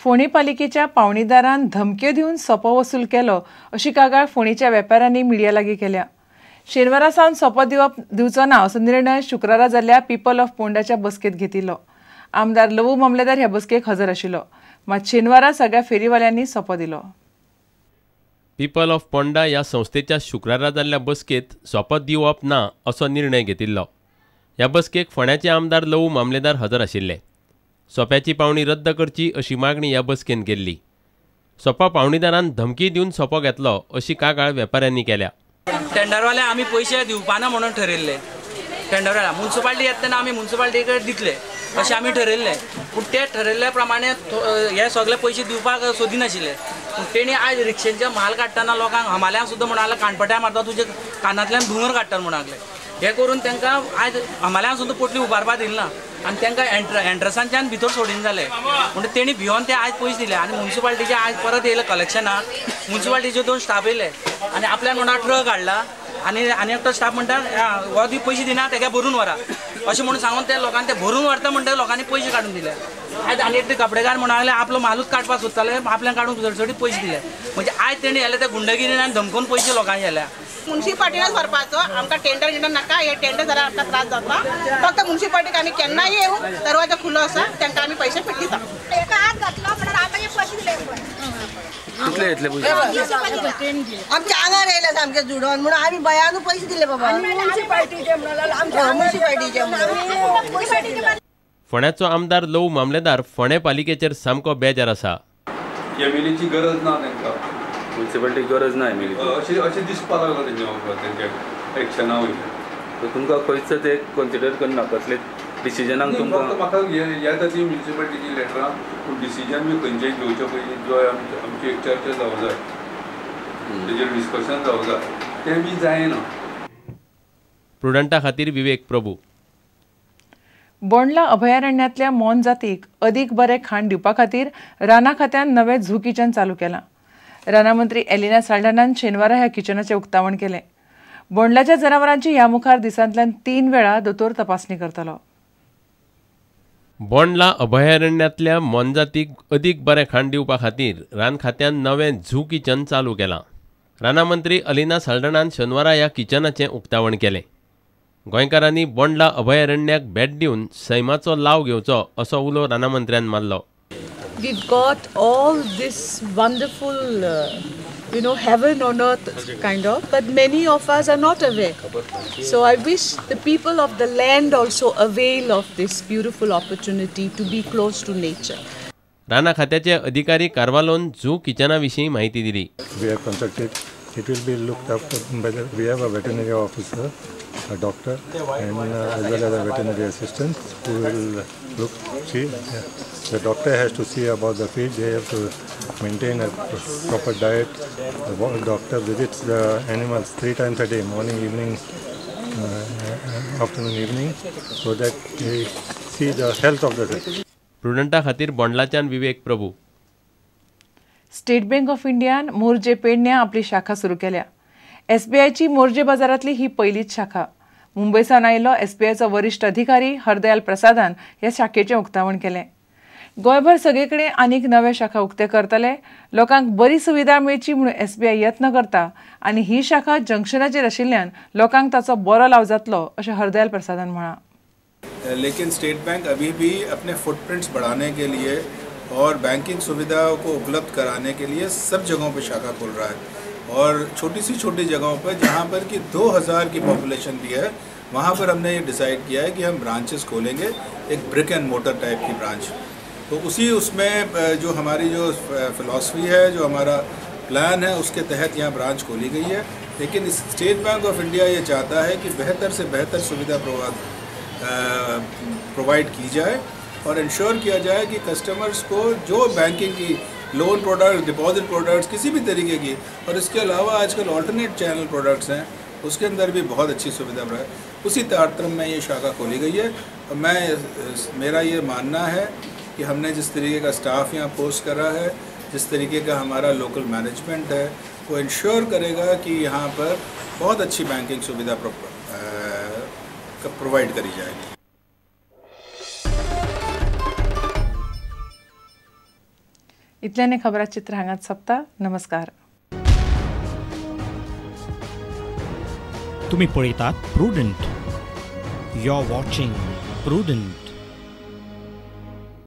फोंडें पालिकेच्या पावणीदारान धमक्यो दिवन सोपो वसूल केलो अशी कागाळ फोंडेच्या वेपाऱ्यांनी मिडिया लागीं केल्या. शेनवारा सावन सोपो दिवचो ना असो निर्णय शुक्रारा जाल्ल्या पीपल ऑफ पोंडाच्या बसकेंत घेतिल्लो. आमदार लवू मामलेदार ह्या बसकेक हजर आशिल्लो. मात शेनवारा सगळ्या फेरीवाल्यांनी सोपो दिलो. पीपल ऑफ पोंडा ह्या संस्थेच्या शुक्रारा जाल्ल्या बसकेंत सोपो दिवप ना असो निर्णय घेतिल्लो. ह्या बसकेक फोंड्याचे आमदार लवू मामलेदार हजर आशिल्ले. सोप्याची पावणी रद्द करची अशी मागणी ह्या बसकेन केल्ली. सोपा पावणीदारान धमकी दिवन सोपो घेतलो अशी कागाळ वेपाऱ्यांनी केल्या. टेंडरवाले आमी पयशे दिवपाना म्हणून ठरयल्ले. टेंडरवाले मुन्सिपाल्टी येता तेन्ना आमी मुन्सिपाल्टी कडेन दितले अशें आमी ठरयल्ले. पूण ते ठरयल्ले प्रमाणे हे सगळे पयशे दिवपाक सोदिनाशिल्ले. पूण तेणी आयज रिक्षेंचे म्हाल काडटना लोकांक हमाल्यांक सुद्दां म्हणून कानपट्या मारता, तुजे कानांतल्यान धुंवर काडटा म्हणून लागले. हे करून तांकां आयज हमाल्यांक सुद्दां पोटली उबारपाक दिली ना आनी तांकां एंट्रसांच्यान भितर सोडीन जाले. म्हणटा तेणी भियोन ते आयज पयशे दिले आनी मुन्सिपाल्टीचे आयज परत येयले कलेक्शनाक. मुन्सिपाल्टीचे 2 स्टाफ येयले आनी आपल्यान म्हणा ट्रक हाडला आनी आनी एकटो स्टाफ म्हणटा हो ती पयशे दिना तेका भरून व्हरा अशें म्हणून सांगून ते लोकांनी ते भरून व्हरता म्हणटा लोकांनी पयशे काडून दिले. आयज आनी एकटे कपडेकार म्हणून लागले आपलो मालूच काडपाक सोदताले, आपल्यान काडून चडचडीत पयशे दिले. म्हणजे आयज तेणी येले ते गुंडगिरीन आनी धमकून पयशे लोकांक येल्या. मुन्सिपाल्टीनच व्हरपाचो, आमकां टेंडर गिंडर नाका. हे टेंडर जाल्यार आमकां त्रास जाता. फक्त मुन्सिपाल्टीक आमी केन्नाय येवं, दरवाजा खुलो आसा, तांकां आमी पयशे दिता. हात घातलो म्हणून आमी पयशे दिले. कितले येतले पयशे? आमच्या आंगार येयले सामके जुडोन म्हणून आमी बयानू पयशे दिले बाबा. मुन्सिपाल्टीचे मुन्सिपाल्टीचे. फोंड्याचो आमदार लवू मामलेदार फोंडें पालिकेचेर सामको बेजार आसा. एमएलएची गरज ना तांकां, मुन्सिपाल्टीक गरज ना एमएलए अशें दिसपाक लागला तेंच्या एक्शना वयल्यान. तुमकां खंयच ते कन्सिडर करना कसले डिसिजनाक तुमकां? म्हाका येता ती म्युनिसिपाल्टीची लेटरां, पूण डिसिजन बी खंयचें घेवचे पयलीं जो आमची एक चर्चा जावं जाय, तेजेर डिस्कशन जावं जाय, तें बी जायना. प्रुडंटा खातीर विवेक प्रभू. बोंडला अभयारण्यांतल्या मोनजातीक अदीक बरें खाण दिवपा खातीर राना खात्यान नवें झू किचन चालू केलां. रानामंत्री एलिना साल्डानान शेनवारा ह्या किचनाचें उक्तावण केलें. बोंडलाच्या जनावरांची ह्या मुखार दिसांतल्यान 3 वेळा दोतोर तपासणी करतलो. बोंडला अभयारण्यांतल्या मोनजातीक अदीक बरें खाण दिवपा खातीर रान खात्यान नवें झू किचन चालू केलां. रानामंत्री अलिना साल्डानान शेनवारा ह्या किचनाचें उक्तावण केलें. गोंयकारांनी बोंडला अभयारण्याक भेट दिवन सैमाचो लाव घेवचो असो उलो रानामंत्र्यान मारलो. We've got all this wonderful, heaven on earth kind of, but many of us are not aware. So I wish the people of the land also avail of this beautiful opportunity to be close to nature. राना खात्याचे अधिकारी कार्वालोन zoo Kitchener विशीं माहिती दिली. We have constructed, it will be looked after by the, we have a veterinary officer, a doctor, and as well as a veterinary assistant who will look, see. The doctor has to see about the feed. They have to maintain a proper diet. The doctor visits the animals 3 times a day, morning, evening, afternoon, evening, so that they see the health of the fish. प्रुडंटा खातीर बोंडलाच्यान Vivek Prabhu. State Bank of इंडियान मोरजे पेडण्यां आपली शाखा सुरू केल्या. एसबीआयची मोरजे बाजारांतली ही पयलीच शाखा. मुंबय सावन आयिल्लो एसबीआयचो वरिश्ठ अधिकारी हरदयाल प्रसादान ह्या शाखेचें उक्तावण केलें. गोंयभर सगळे कडेन आनीक नव्या शाखा उक्ते करतले. लोकांक बरी सुविधा मेळची म्हणून एसबीआय यत्न करता आनी ही शाखा जंक्शनाचेर आशिल्ल्यान लोकांक ताचो बरो लाव जातलो अशें हरदयाल प्रसादान म्हळां. लेकिन स्टेट बैंक अभी भी अपने फुटप्रिंट्स बढ़ाने के लिए और बैंकिंग सुविधाओं को उपलब्ध कराने के लिए सब जगहों पर शाखा खोल रहा है और छोटी सी छोटी जगहों पर जहाँ पर कि 2000 की पॉपुलेशन भी है वहाँ पर हमने ये डिसाइड किया है कि हम ब्रांचेस खोलेंगे, एक ब्रिक एंड मोटर टाइप की ब्रांच। तो उसी उसमें जो हमारी जो फिलॉसफी है, जो हमारा प्लान है, उसके तहत यहाँ ब्रांच खोली गई है। लेकिन स्टेट बैंक ऑफ इंडिया ये चाहता है कि बेहतर से बेहतर सुविधा प्रोवाइड की जाए और इंश्योर किया जाए कि कस्टमर्स को जो बैंकिंग की लोन प्रोडक्ट्स, डिपॉजिट प्रोडक्ट्स किसी भी तरीके की, और इसके अलावा आजकल ऑल्टरनेट चैनल प्रोडक्ट्स हैं, उसके अंदर भी बहुत अच्छी सुविधा है। उसी तारतम्य में ये शाखा खोली गई है। और मेरा ये मानना है कि हमने जिस तरीके का स्टाफ यहाँ पोस्ट करा है, जिस तरीके का हमारा लोकल मैनेजमेंट है, वो इंश्योर करेगा कि यहाँ पर बहुत अच्छी बैंकिंग सुविधा प्रोवाइड करी जाएगी। इतल्याने खबराचित्र हांगाच सोंपता. नमस्कार. तुम्ही पळयतात Prudent. You are watching Prudent.